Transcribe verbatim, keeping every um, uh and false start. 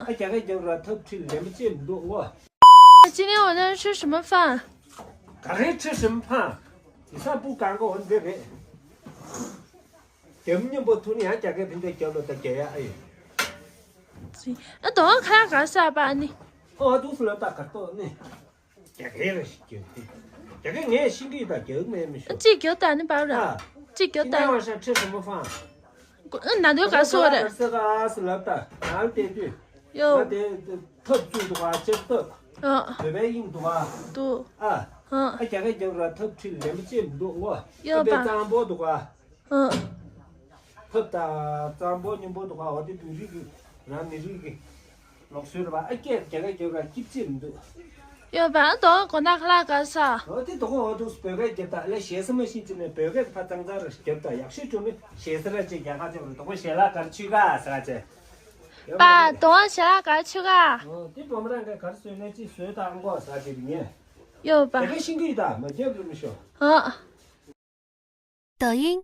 ཨ་རྒྱ་སྐད་རྒྱབ་ར་ཐབས་ཁྲིད་ལན་པ་ཅེས་མི་འདུག་ངོ། 今天晚上吃什么饭？ ག་རེ་吃什么饭། དེ་ས་སྤུ་གང་ག་འོ་འདི་རེད། རྒྱབ་སྙིང་པོ་ཐུག་ནི་ཡང་རྒྱ་སྐད་ཕན་ཚུན་རྒྱབ་ལོ་ད་རྒྱ་ཡ་ཨེ་ཡོད། ཨ་དོ་ཁ་ག་ས་པ་ནི། ཨོ་ཨ་དུ་སུ་ལ་ད་གར་ཏོ་ནི། རྒྱ་སྐད་རེ་ཞིག་རྒྱབ་དེ། རྒྱ་སྐད་ངས་ཤེས་ཀྱི་ད་རྒྱབ་མེད་མི་ཤོད། གཅིག་རྒྱབ་ད་ནི་པ་ར། ཨ། གཅིག་རྒྱབ་ད། 今天晚上吃什么饭། ན་དོ་ག་སོ་ར། ག་ས་ག་སུ་ལ་ད་ང་ལ་བལྟས་དུས། ཡོ། ང་དེ་ཐབས་བཙུགས་འདུག་ག་ལྕགས་ཐབས། ཨ། བོད་པའི་དབྱིངས་འདུག་ག་འདུག་ཨ། ཨ། ཨ་རྒྱ་སྐད་རྒྱབ་ར་ཐབས་ཁྲིད་ལན་པ་ཅེས་མི་འདུག་ངོ་། ཡོད་པ། ཨ་པའི་གཙང་པོ་འདུག་ག་ཨ། ཐབས་དང་གཙང་པོ་སྙིང་པོ་འདུག་ག་འོ་དེ་བོད་རིགས་ཀྱི་རང་མི་རིགས་ཀྱི་ལུགས་སྲོལ་རེད་པ། ཨ་སྐད་རྒྱ་སྐད་རྒྱབ་ར་སྐྱིད་ཅེས་མི་འདུག་ཡོད་པ། ཨ་དོ་གོ་ན་ཁ་ལག་ག་ས། འོ་དེ་དོ་གོ་འོ་དུ་བོད་སྐད་རྒྱབ་ད་ལས་ཞེ་ས་མ་ཤེས་ཅི་ནས་བོད་སྐད་ཕ་གཙང་གཙང་རེ་རྒྱབ་ད་ཡག་ཤོས་བྱུང་ནི་ཞེ་ས་ར་ཅེས་རྒྱ་གར་ཅོག་རེ་དོ་གོ་ཞལ་ལག་གར་ཆུ་ག་ས་ག་ཅེས། པ་དོ་ཞལ་ལག་གར་ཆུ་ག་འོ་དེ་བུ་མོ་རང་གི་གར་བཟོས་ནས་ཅི་བཟོས་ད་ཨང་གོ་ས་ཅེས་ཉེ། ཡོད་པ། དེ་ག་ཤིང་གི་ད་མ་རྒྱབ་རུ་མི་ཤོ། ཨ། 抖音